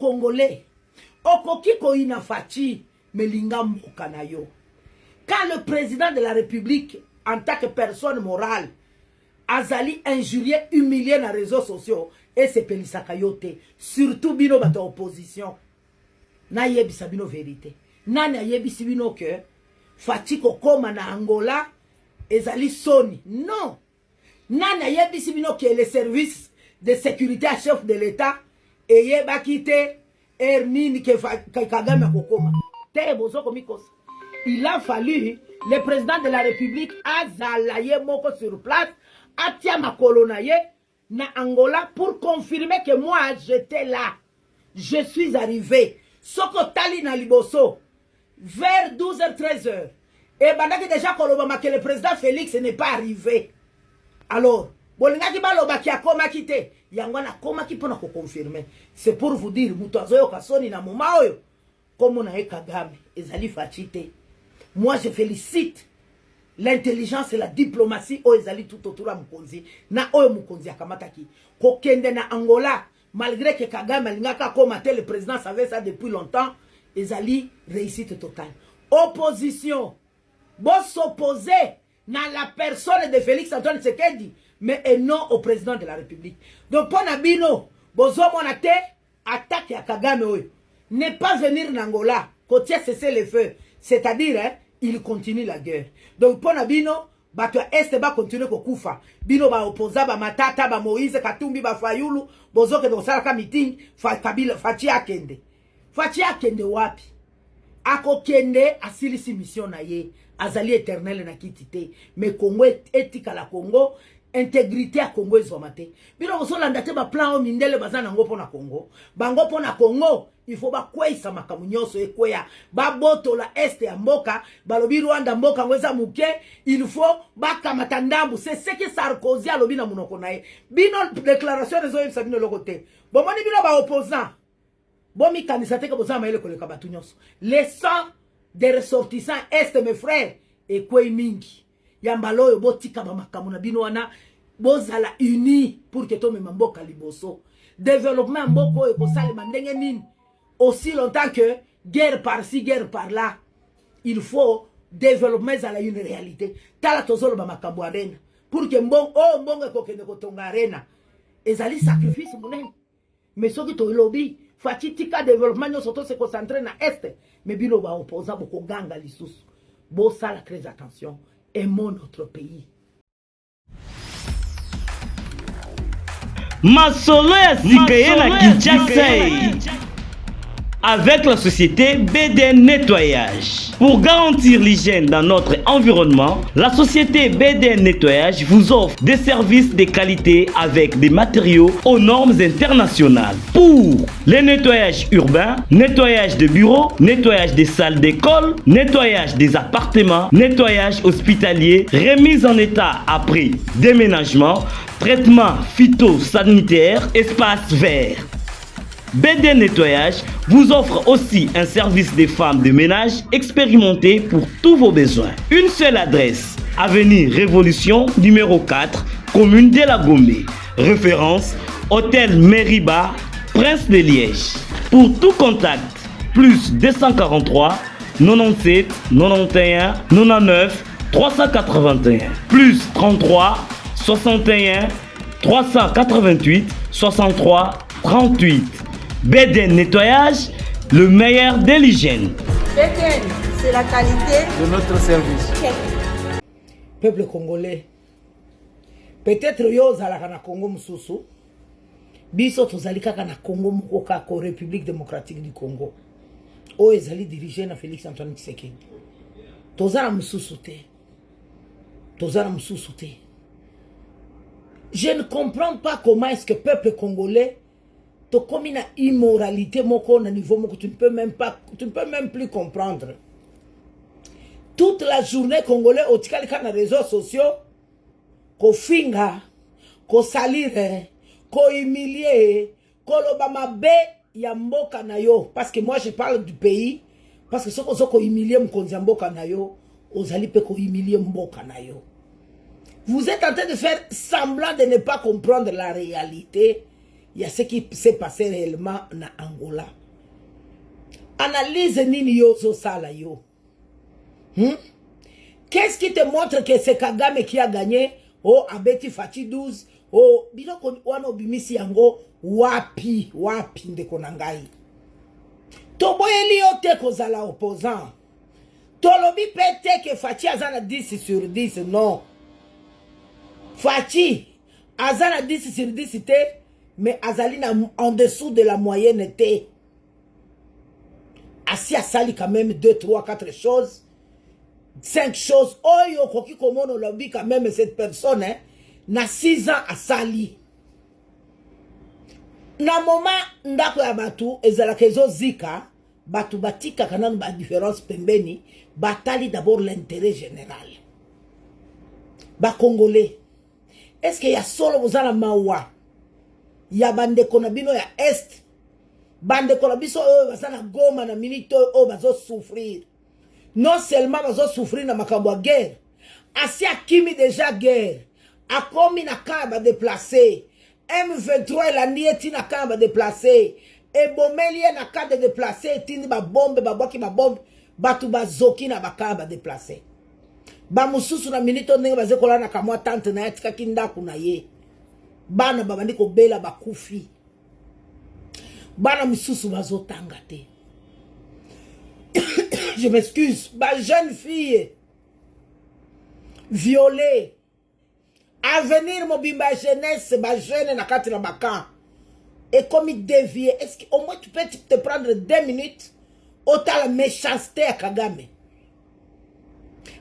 Congolais, okoki koyina Fatshi, mais linga mboka na yo. Quand le président de la République, en tant que personne morale, azali injurié, humilié na réseaux sociaux, esepelisaka yo te. Surtout bino bato ya opposition. Nayebisa bino vérité. Nani ayebisi bino que Fatshi kokoma na Angola ezali soni? Non. Nani ayebisi bino que le service de sécurité ya chef de l'État eyebaki te heure nini ke Kagame akokoma te? Bozo komikosa. Il a fallu le président de la République azala ye moko sur place, atia makolo na ye na Angola pour confirmer que moi j'étais là, je suis arrivé. Soki otali na liboso, vers 12h, 13h, ebandaki déjà kolobama que le président Félix n'est pas arrivé. Alors bolingaki balobaki akomaki te, yango wana akomaki mpona koconfirmer. C'est pour vous dire, moto azoyoka soni na moma oyo, kombo na ye Kagame, ezali Fatshi te. Moi, je félicite l'intelligence et la diplomatie oyo ezali tout autour ya mokonzi na oyo mokonzi akamataki kokende na Angola, malgré que Kagame alingaki akoma te. Le président savait ça depuis longtemps. Ezali réussite totale. Opposition, bos'opposer na la personne de Félix Antoine Tshisekedi, mais et non au président de la République. Donc mpo na bino, bozomona te attaque ya Kagame oyo, ne pas venir na Angola kotia cessez le feu, c'est-à-dire, hein, il continue la guerre. Donc mpo na bino, bato ya Est bacontinuer kokufa. Bino baopposants, bamatata, bamoïse Katumbi, bafayulu, bozokende kosalaka meeting fa, Kabila, Fatshi akende. Fatshi akende wapi? Akokende, asilisi mission na ye. Azali éternel na kiti te. Mais Congo etikala Congo, intégrité ya Congo ezwama te. Bino bozolanda te baplan oyo mindele baza nango mpo na Congo. Bango, mpo na Congo, il faut bakweyisa makambo nyonso ekweya, babotola Est ya mboka. Balobi Rwanda, mboka yango eza moke, il faut bakamata ndambu. C'est ce que Sarkozy alobi na monoko na ye. Bino, déclaration ezoyebisa bino eloko te. Bomoni, bino baopposant, bomikanisa te ke boza mayele koleka bato nyonso. Le sang des ressortissants Est, mes frères, ekwei mingi ya mbala oyo. Botika bamakambo na bino wana, bozala uni pour que tomema mboka liboso. Développement ya mboka oyo ekosalema ndenge nini aussi longtemps que guerre par-ci, guerre par-là? Il faut développement ezala une réalité. Tala, tozoloba makambo Arena pour que mbongo oyo, mbongo ekokende kotonga Arena, ezali sacrifice monene. Mais soki tolobi Fatshi tika développement nyonso, tose concentrer na Est, mais bino baopposants bokoganga lisusu. Bosala très attention. Aimons notre pays. Masolo ya sika ye na Kinshasa avec la société BDN Nettoyage. Pour garantir l'hygiène dans notre environnement, la société BDN Nettoyage vous offre des services de qualité avec des matériaux aux normes internationales. Pour les nettoyages urbains, nettoyage de bureaux, nettoyage des salles d'école, nettoyage des appartements, nettoyage hospitalier, remise en état après déménagement, traitement phytosanitaire, espace vert. BD Nettoyage vous offre aussi un service des femmes de ménage expérimenté pour tous vos besoins. Une seule adresse, Avenue Révolution numéro 4, commune de la Gombe. Référence, Hôtel Meriba, Prince de Liège. Pour tout contact, plus 243 97 91 99 381, plus 33 61 388 63 38. BDN Nettoyage, le meilleur de l'hygiène. BDN, c'est la qualité de notre service. Peuple congolais, peut-être yo ozalaka na Congo mosusu, biso tozali kaka na Congo moko, kaka République démocratique du Congo oyo ezali dirigé na Félix Antoine Tshisekedi. Toza na mosusu te, toza na mosusu te. Je ne comprends pas comment est-ce que peuple congolais tokomi na immoralité moko na niveau moko, tu ne peux même pas, tu ne peux même plus comprendre. Toute la journée, Congolais otikali kaka na réseaux sociaux kofinga, kosalir, kohumilie, koloba mabe ya mboka na yo. Parce que moi, je parle du pays, parce que soki oza kohumilie mokonzi ya mboka na yo, ozali mpe kohumilie mboka na yo. Vous êtes en train de faire semblant de ne pas comprendre la réalité. ya ce qui s'est passé réellement na Angola. Analyse nini yo ozosala yo? Qu'est-ce qui te montre que c'est Kagame qui a gagné? Oh, abeti Fatshi 12. Oh, biloko wana obimisi yango wapi, wapi, ndeko na ngai? Toboyeli yo te kozala opposant. Tolobi mpe te ke Fatshi aza na 10 sur 10, non. Fatshi aza na 10 sur 10 te, mais azali na en dessous de la moyenne te. Asi asali quand même 2, 3, 4 choses, 5 choses oyo okoki komona, olobi quand même cette personne, hein, na 6 ans asali. Na moma ndako ya bato ezalaka ezozika, bato batikaka nanu badifférence pembeni, batali d'abord l'intérêt général. Bacongolais, est ce que ya solo boza na mawa ya bandeko na bino ya Est, bandeko na biso oyo baza na Goma na minute oyo, oyo bazosouffrir? Non seulement bazosouffrir na makambo ya guerre, asi akimi déjà guerre, akomi na camp ya badéplacés. M23 elandi ye ntina camp ya badéplacés, ebomeli ye na camp de déplacés, etindi babombe, babwaki babombe, bato bazoki na bacamp ya badéplacés. Bamosusu na minute oyo, ndenge baza kolala na kamwa tente na ye, atikaki ndako na ye, bana babandi kobela, bakufi, bana misusu bazotanga te, je m'excuse, bajeune fille violée, avenir mobimba ya jeunesse, bajeune na kati na bacamp ekomi dévié. Est ce que au moins tu peux te prendre 2 minutes otala méchanceté ya Kagame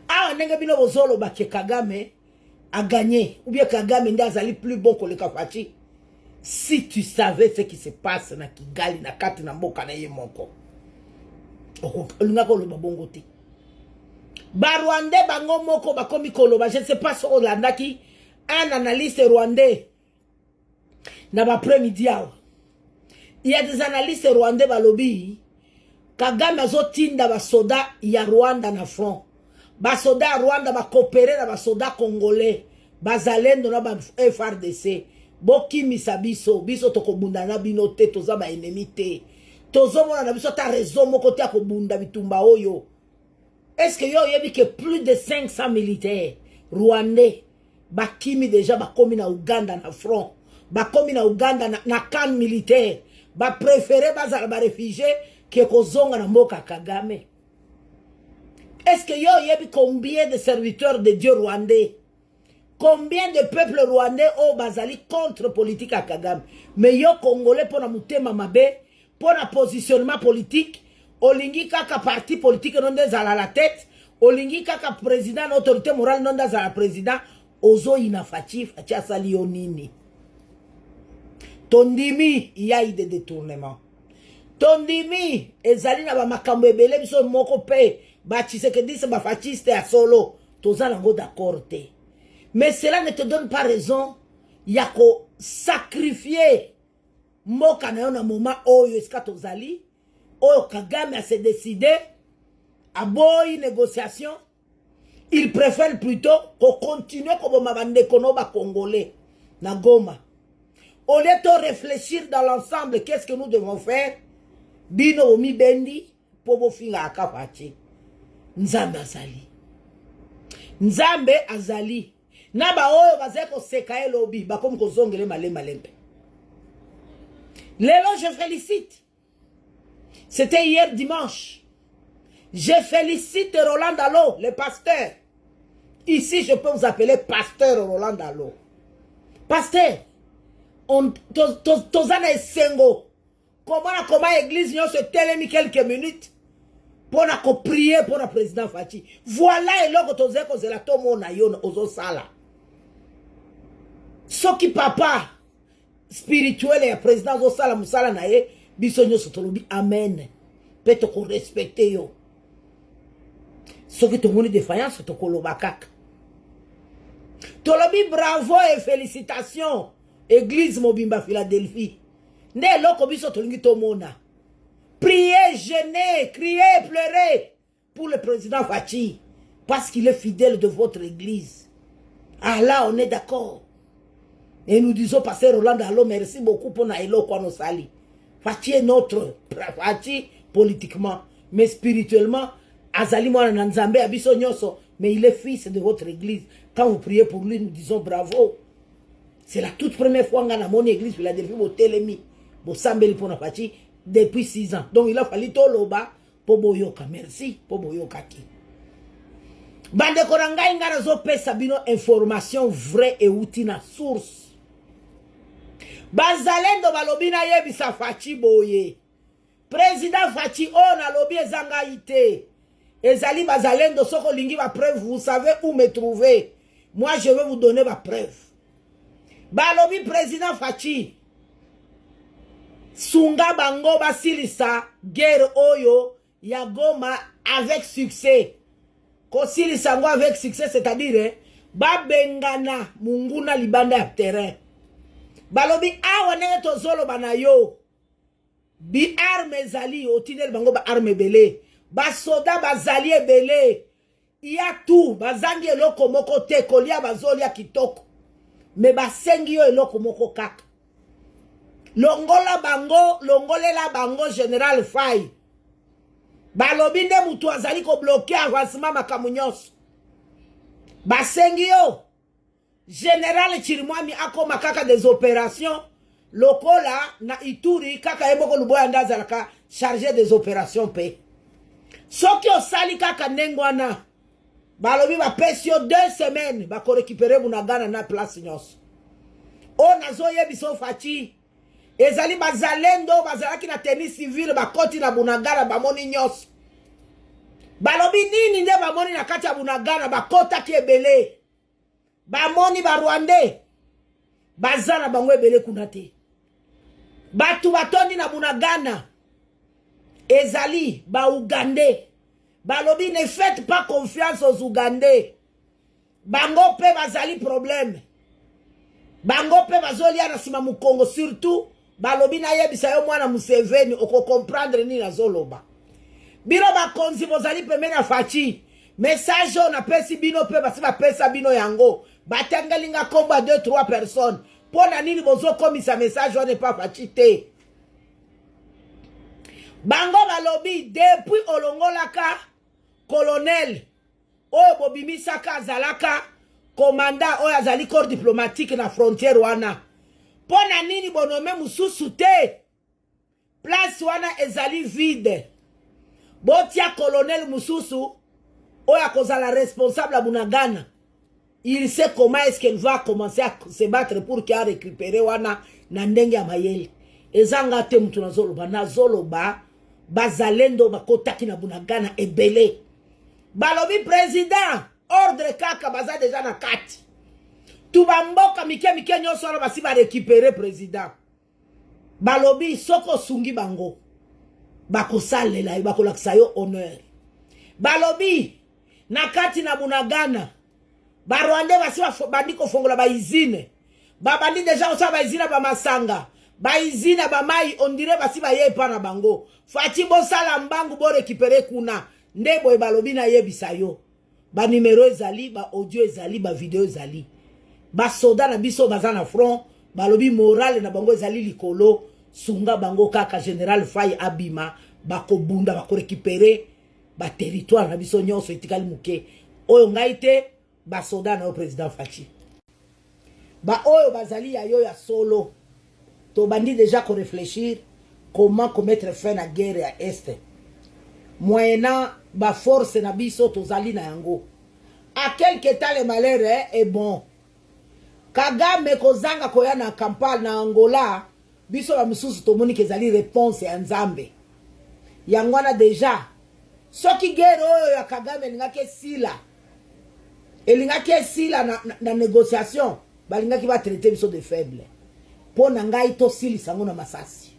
awa, ndenge bino bozoloba ke Kagame a gagné ou bien Kagame nde azali plus bon koleka Fatshi? Si tu savais ce qui se passe na Kigali, na kati na mboka na ye moko, olingaka oloba bongo te. Barwandais bango moko bakomi koloba. Je ne sais pas soki olandaki un analyste rwandais na baprès-midi awa. Il y a des analystes rwandais balobi Kagame azotinda basoda ya Rwanda na front, basoda ya Rwanda bacoopérer na basoda congolais, bazalendo na ba FARDC: bokimisa biso, biso tokobunda na bino te, toza baennemi te, tozomona na biso ata raison moko te ya kobunda bitumba oyo. Est ce que yo oyebi ke plus de 500 militaires rwandais bakimi déjà, bakomi na Uganda na front, bakomi na Uganda na camp militaire? Bapréféré bazala baréfugiés ke kozonga na mboka Kagame. Est ce que yo oyebi combien de serviteurs de Dieu rwandais, combien de peuple rwandais oyo bazali contre politique ya Kagame? Mais yo Congolais, mpo na motema mabe, mpo na positionnement politique, olingi kaka parti politique no nde ezala la tête, olingi kaka président na autorité morale no nde azala président, ozoyina Fatshi. Fatshi asali yo nini? Tondimi yai de détournement, tondimi ezali na bamakambo ebele. Biso moko mpe batshisekediste, bafatshiste ya solo, toza nango d'accord te, mais cela ne te donne pas raison ya kosacrifier mboka na yo na moment oyo esika tozali, oyo Kagame ase décidé, aboyi négociation, il préfère plutôt kocontinue koboma bandeko no bacongolais na Goma. Au lieu de réfléchir dans l'ensemble, qu'est-ce que nous devons faire, bino bomibendi mpo bofingaka Fatshi. Nzambe azali, Nzambe azali na baoyo bazali koseka ye lobi, bakomi kozongele malemalembe. Lelo je félicite, c'était hier dimanche, je félicite Roland Dalo, le pasteur. Ici, je peux vous appeler pasteur Roland Dalo. Pasteur, toza na esengo komona koma église nyonso etelemi quelques minutes mpo na koprier mpo na président Fatshi. Voilà eloko tozali kozela, tomona yo ozosala. Soki papa spirituel ya président azosala mosala na ye, biso nyonso tolobi amen mpe tokorespecter yo. Soki tomoni défaillance, tokoloba kaka. Tolobi bravo et félicitation, église mobimba Philadelphie. Nde eloko biso tolingi tomona: prier, jeûner, crier, pleurer pour le président Fatshi parce qu'il est fidèle de votre église. Ah là, on est d'accord. Et nous disons, Pasteur Roland Allo, merci beaucoup pour na eloko wana osali. Fatshi est notre Fatshi politiquement, mais spirituellement, azali mwana na Nzambe ya biso nyonso, mais il est fils de votre église. Quand vous priez pour lui, nous disons bravo. C'est la toute première fois nga namoni église Philadelphie botelemi, bosambeli pona Fatshi depuis 6 ans. Donc il a fallu toloba po boyoka. Merci po boyokaki. Bandeko na ngai, ngai nazopesa bino information vraie euti na source. Bazalendo balobi nayebisa Fatshi boye: président Fatshi, oyo nalobi eza ngai te, ezali bazalendo. Soki olingi bapreuve, vous savez où me trouver. Moi, je vais vous donner bapreuve. Balobi, président Fatshi, sunga bango basilisa guerre oyo ya Goma avec succès. Kosilisa yango avec succès, c'est-à-dire babengana munguna libanda ya terrain. Balobi awa ndenge tozoloba na yo, biarme ezali, otindeli bango baarme ebele, basoda bazali ebele ya tu, bazangi eloko moko te, kolia bazolia kitoko, me basengi yo eloko moko kaka: longola bango, longolela bango général Fai. Balobi nde motu azali kobloquer avancement, makambo nyonso. Basengi yo général Chirimwami akoma kaka des opérations lokola na Ituri, kaka ye moko Luboya nde azalaka chargé des opérations. Mpe soki osali kaka ndenge wana, balobi bapesi yo 2 semaines, bakorécupérer Bunagana na place nyonso. Oyo nazoyebisa o Fatshi, ezali bazalendo bazalaki na tenue civile, bakoti na Bunagana, bamoni nyonso. Balobi nini nde bamoni na kati ya Bunagana? Bakotaki ebele, bamoni Barwandais baza na bango ebele kuna te. Bato batondi na Bunagana ezali Baugandais. Balobi, ne faites pas confiance aux Ougandais, bango mpe bazali problème, bango mpe bazolia na nsima mokongo. Surtout balobi nayebisa yo, mwana Museveni, okocomprendre nini azoloba. Bino bakonzi bozali pembeni ya Fatshi, message oyo napesi bino mpe basi bapesa bino yango, batangeli nga nkombo ya 2 3 personnes. Mpo na nini bozokomisa message wana epa Fatshi te? Bango balobi, depuis olongolaka colonel oyo bobimisaka, azalaka commandant oyo azali corps diplomatique na frontière wana, mpo na nini bonommer mosusu te? Place wana ezali vide, botia colonel mosusu oyo akozala responsable ya Bunagana. Il sait comment est-ce qu'elle va commencer à se battre pour qu'il a récupéré wana na ndenge ya mayele. Ezanga te mutu nazoloba, nazoloba bazalendo bakotaki na Bunagana ebele. Balobi, président, ordre kaka, baza déjà na kati tu bamboka mike mike nyonso wana basi barécupérer. Président, balobi soki osungi bango, bakosalela yo, bakolakisa yo honneur. Balobi na kati na Bunagana, Barwandais basi bandi kofongola bausine, babandi déjà kosala bausine bamasanga, bausine bamai, on dirait basi baye epa na bango. Fatshi, bosala mbangu, borécupérer kuna. Nde boye balobi nayebisa yo, banuméro ezali, baaudio ezali, bavideo ezali. Basoda na biso baza na front, balobi morale na bango ezali likolo. Sunga bango kaka, général Fai abima, bakobunda, bakorécupérer baterritoire na biso nyonso etikali moke. Oyo ngai te, basoda na yo, président Fatshi, baoyo bazali ya yo ya solo. Tobandi déjà koréfléchir comment komettre fin na guerre ya Est moyennant baforce na biso tozali na yango. À quelque temps, le malheur est bon. Kagame kozanga koya na Kampala, na Angola, biso bamosusu tomoni ke ezali réponse ya Nzambe. Yango wana déjà, soki guerre oyo ya Kagame elingaki esila, elingaki esila na négociation, balingaki batraiter biso de faible. Mpo na ngai, tosilisa yango na masasi.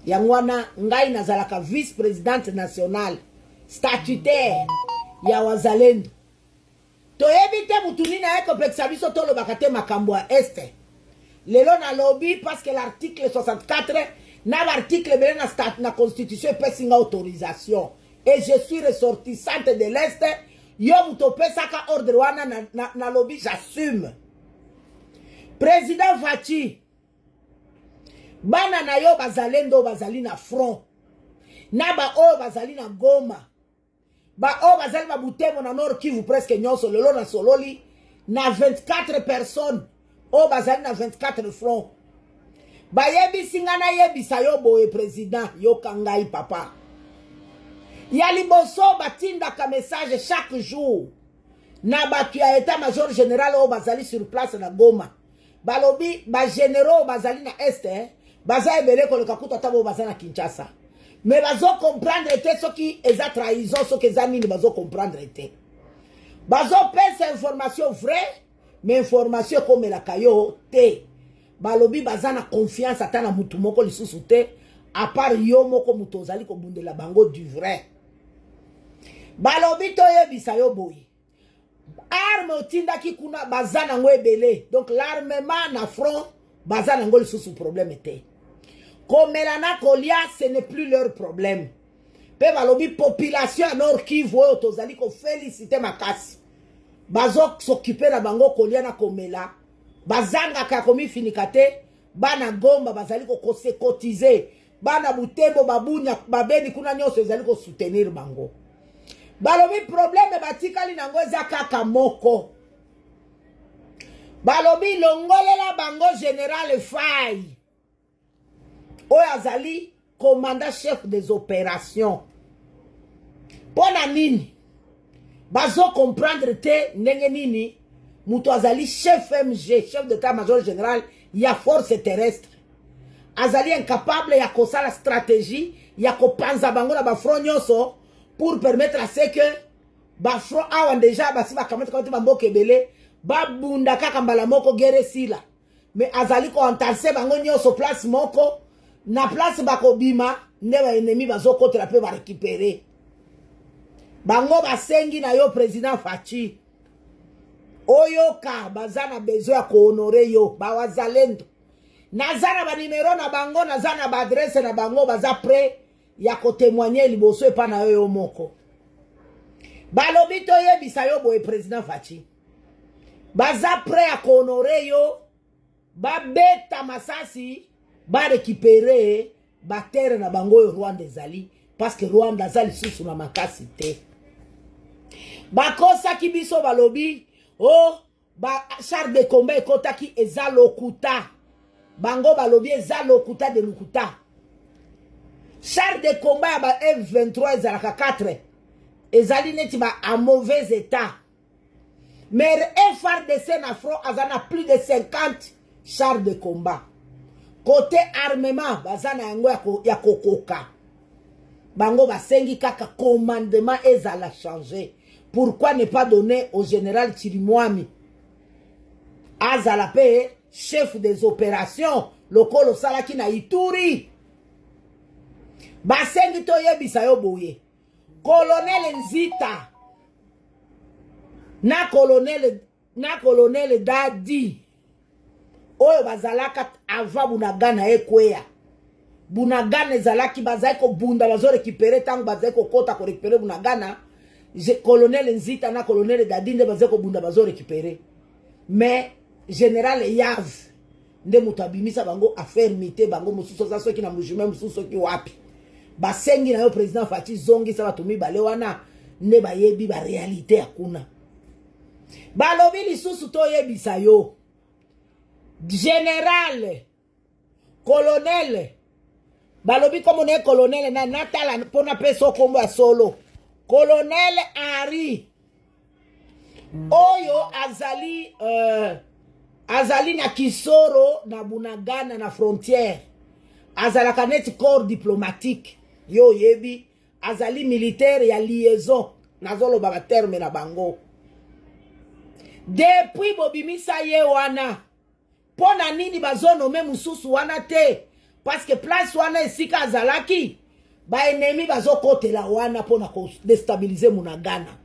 Yango wana ngai nazalaka vice présidente nationale statutaire ya Wazalendo. Toyebi te mutu nini aye kopekisa biso tolobaka te makambo ya Est. Lelo nalobi parce que l'article 64 na baarticle ebele na constitution epesi nga autorisation et je suis ressortissante de l'Est. Yo moto opesaka ordre wana, nalobi, j'assume. Président Fatshi, bana na yo bazalendo bazali na front na baoyo bazali na Goma, baoyo bazali ba Butembo na Nord Kivu, presque nyonso lelo nasololi na 24 personnes oyo bazali na 24 front. Bayebisi nga nayebisa yo boye, président, yoka ngai papa. Ya liboso, batindaka message chaque jour na bato ya état major général oyo bazali sur place na Goma. Balobi bagénéraux oyo bazali na Est, baza ebele koleka kutu ata boyo baza na Kinshasa, mais bazocomprendre te soki eza trahison, soki eza nini, bazocomprendre te. Bazopesa information vrai, mais information ekomelaka yo te. Balobi baza na confiance ata na mutu moko lisusu te, à part yo moko moto ozali kobundela bango du vrai. Balobi toyebisa yo boye, arme otindaki kuna, baza nango ebele. Donc l'armement na front, baza nango lisusu problème te. Komela na kolia, ce n'est plus leur problème. Mpe balobi population ya Nord Kivu oyo tozali koféliciter makasi, bazos'occuper na bango kolia na komela, bazangaka komifinika te. Bana Goma bazali kokose cotiser, bana Butembo, Babunya, Babeni kuna nyonso ezali kosoutenir bango. Balobi problème batikali nango eza kaka moko. Balobi longolela bango général Fai oyo azali commandant chef des opérations. Mpo na nini? Bazocomprendre te ndenge nini moto azali chef MG, chef d'état major général ya force terrestre, azali incapable ya kosala stratégie ya kopanza bango na bafront nyonso pour permettre à ce que bafront awa déjà basi bakamati kamati bamboka ebele, babunda kaka mbala moko, guerre esila. Mais azali koentasser bango nyonso place moko. Na place bakobima nde baennemi bazokotela mpe barécupérer bango. Basengi na yo, président Fatshi, oyoka, baza na besoin ya kohonorer yo. Bawazalendo, naza na banimero na bango, naza na baadresse na bango, baza prêt ya kotémoigner liboso epa na yo yo moko. Balobi toyebisa yo boye, président Fatshi, baza prêt ya kohonorer yo, babeta masasi, barécupérer baterre na bango oyo Rwanda ezali, parce que Rwanda aza lisusu na makasi te. Bakosaki biso, balobi o oh, bachar de combat ekotaki, eza lokuta. Bango balobi eza lokuta de lokuta. Char de combat ya ba M23 ezalaka 4, ezali neti ba en mauvais état, mais FARDC na front aza na plus de 50 chars de combat. Côté armement, baza na yango ya kokoka. Bango basengi kaka commandement ezala changé. Pourquoi ne pas donner au général Chirimwami azala mpe chef des opérations lokola osalaki na Ituri? Basengi toyebisa yo boye, colonel Nzita na colonel Dadi oyo bazalaka avant Bunagana ekweya. Bunagana ezalaki, bazali kobunda, bazorécupérer. Ntango bazali kokɔta korécupérer Bunagana, colonel Nzita na colonel Dadi nde bazali kobunda, bazorécupérer. Mais général Yav nde moto abimisa bango, affermite bango. Mosusu aza soki na Mbuji-Mayi, mosusu soki wapi. Basengi na yo, président Fatshi, zongisa bato mibale wana nde bayebi baréalité ya kuna. Balobi lisusu toyebisa yo, général colonel, balobi kombo na ye colonel na natala mpo napesa okombo ya solo, colonel Henri oyo azali na Kisoro na Bunagana na frontière, azalaka neti corps diplomatique. Yo oyebi, azali militaire ya liaison, nazoloba baterme na bango. Depuis bobimisa ye wana, mpo na nini bazonommer mosusu wana te? Parce que place wana esika azalaki, baennemi bazokotela wana mpona kodéstabiliser Bunagana.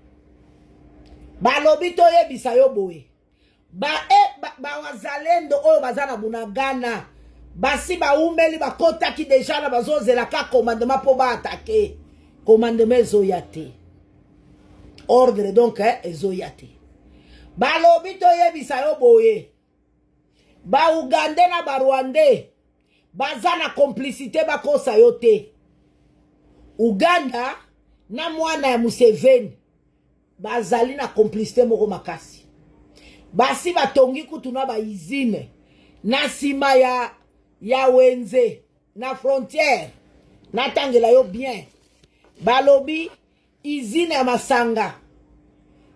Balobi toyebisa yo boye, bawazalendo ba oyo baza na Bunagana basi baumeli, bakotaki déjà na bazozela ka commandement mpo baattaquer. Commandement ezoya te, ordre donc ezoya te. Balobi toyebisa yo boye, Baugandais na Barwandais baza na complicité, bakosa yo te. Uganda na mwana ya Museveni bazali na complicité moko makasi. Basi batongi kutu na bausine na nsima ya wenze na frontière. Natangela yo bien, balobi usine ya masanga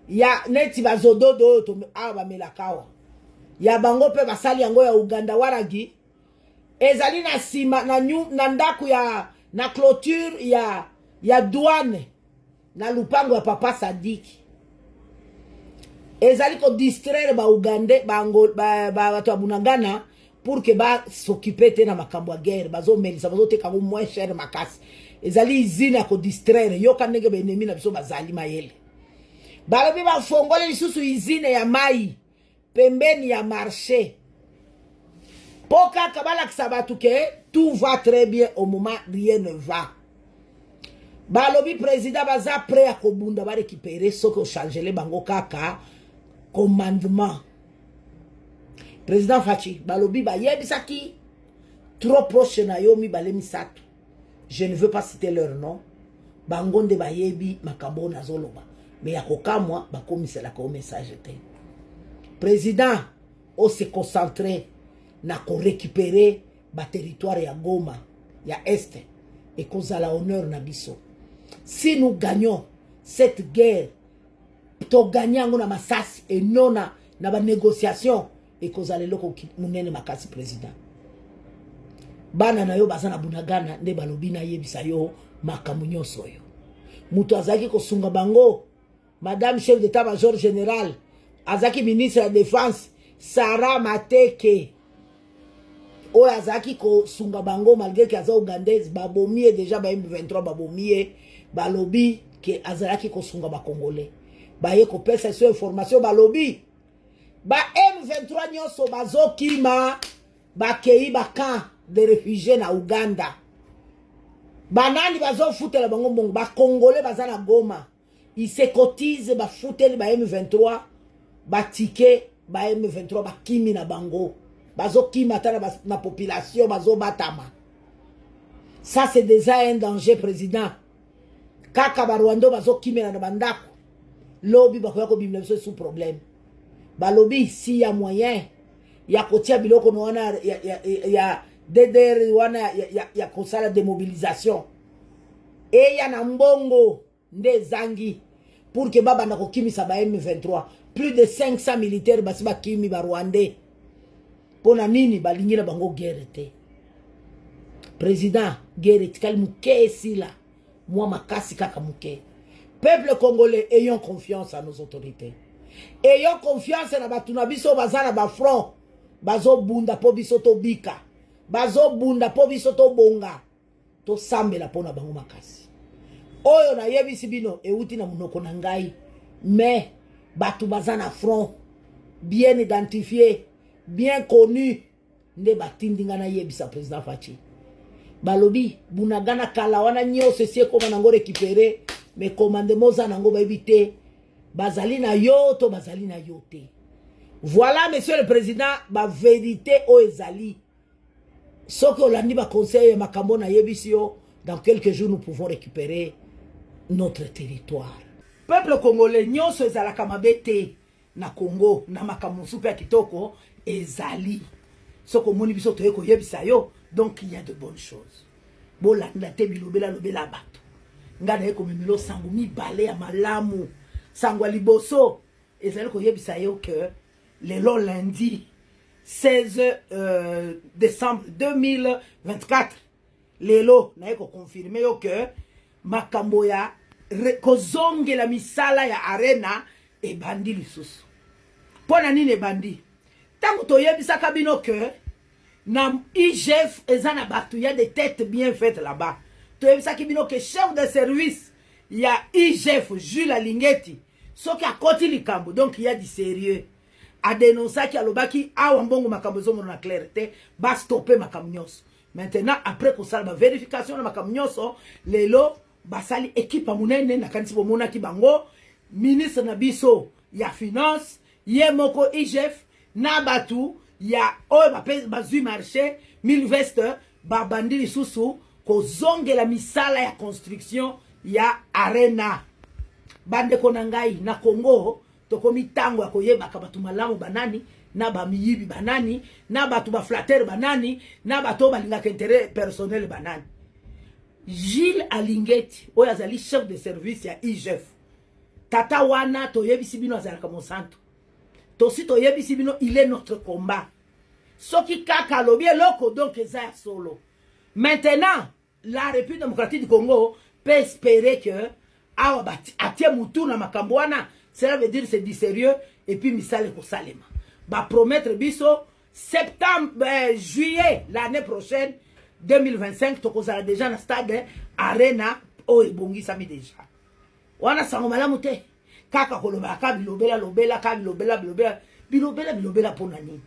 ya neti bazododo oyo awa bamelaka awa, ya bango mpe basali yango ya Uganda waragi, ezali na nsima na ndako ya na clôture ya douane, na lupango ya papa Sadiki. Ezali kodistraire Baugandais, bato ya Bunagana, pour que bas'occuper te na makambo ya guerre. Bazomelisa, bazoteka yango moins cher makasi. Ezali usine ya kodistraire. Yoka ndenge baennemi na biso bazali mayele. Balobi bafongoli lisusu usine ya mai pembeni ya marché, mpo kaka balakisa bato ke tout va très bien, au moment rien ne va. Balobi président, baza prêt ya kobunda, barécupérer soki ochangele bango kaka commandement. Président Fatshi, balobi bayebisaki trop proche na yo mibale misato, je ne veux pas citer leur nom, bango nde bayebi makambo oyo nazoloba. Me ya kokamwa, bakomiselaka yo message te. Président, ose concentrer na korécupérer baterritoire ya Goma, ya Est. Ekozala honneur na biso si nous gagnons cette guerre. Togagner yango na masasi enona na banégociation, ekozala eloko monene makasi. Président, bana na yo baza na Bunagana nde balobi nayebisa yo makambo nyonso oyo. Moto azalaki kosunga bango, madame chef d'état major général, azalaki ministre ya Défense, Sara Mateke, oyo azalaki kosunga bango malgré ke aza Ougandaise. Babomi ye déjà, ba M23 babomi ye. Balobi ke azalaki kosunga Bacongolais. Baye kopesa biso information, balobi ba M23 nyonso bazokima, bakei bacamp de réfugié na Uganda. Banani bazofutela bango mbongo? Bacongolais baza na Goma, ise cotise, bafuteli ba M23 batike. Ba M23 bakimi na bango, bazokima ata na population bazobatama. Ça, c'est déjà un danger, président. Kaka Barwando bazokimela na bandako, lobi bakoya kobimela biso sous problème. Balobi si ya moyen ya kotia biloko na wana ya DDR wana ya kosala démobilisation, eya na mbongo nde ezangi pour ke babanda kokimisa ba M23. Plus de 500 militaires basi bakimi, Barwandais. Mpo na nini? Balingi na bango guerre te. Président, guerre etikali moke esila, mwa makasi kaka moke. Peuple congolais, ayons confiance à nos autorités, ayons confiance na bato na biso baza na bafront, bazobunda mpo biso tobika, bazobunda mpo biso tobonga. Tosambela mpo na bango makasi. Oyo nayebisi bino euti na monoko na ngai, mais bato baza na front, bien identifié, bien connu, nde batindi ngai nayebisa président Fatshi. Balobi Bunagana kala wana nyonso esi ekóma nango récupéré, mais commandement oza nango bayebi te, bazali na yo to bazali na yo te. Voilà, monsieur le président, bavérité oyo ezali. Soki olandi baconseil ya makambo nayebisi yo, dans quelques jours nous pouvons récupérer notre territoire. Peuple congolais, nyonso ezalaka mabe te na Congo, na makambo mosusu mpe ya kitoko ezali. Soki omoni biso toye koyebisa yo, donc il y a de bonnes choses. Bolanda te bilobela lobela bato. Ngai naye komemela sango mibale ya malamu. Sango ya liboso ezali koyebisa yo ke lelo lundi 16 décembre 2024, lelo naye koconfirmer yo ke makambo ya kozongela misala ya Arena ebandi lisusu. Mpo na nini ebandi? Ntango toyebisaka bino ke na IGF eza na bato ya de tête bien faite là-bas, toyebisaki bino ke chef de service ya IGF, Jules Alingeti, soki akoti likambo, donc ya du sérieux. Adénonçaki, alobaki awa mbongo makambo ezomona na clair te, bastopper makambo nyonso. Maintenant, après kosala bavérification na makambo nyonso, lelo basali équipe ya monene. Nakanisi bomonaki bango, ministre na biso ya Finance ye moko, IGF na bato. Ya oyo bazwi marché Milvest, babandi lisusu kozongela misala ya construction ya Arena. Bandeko na ngai, na Congo tokomi ntango ya koyebaka bato malamu banani, na bamiyibi banani, na bato baflatteurs banani, na bato oyo balingaka intérêt personnel banani. Gilles Alingeti, oyo azali chef de service ya IGF, tata wana toyebisi bino azalaka mosantu. Tosi toyebisi bino, il est notre combat. Soki kaka alobi eloko, donc eza ya solo. Maintenant, la République démocratique du Congo peut espérer que awa atie mutu na makambo wana, cela veut dire c'est du sérieux. Et puis misala ekosalema. Bapromettre biso septembre, juillet l'année prochaine 2025, tokozala déjà na stade Arena oyo ebongisami déjà. Wana sango malamu te? Kaka kolobaka bilobela lobela, kaka bilobela bilobela, bilobela bilobela, mpo na nini?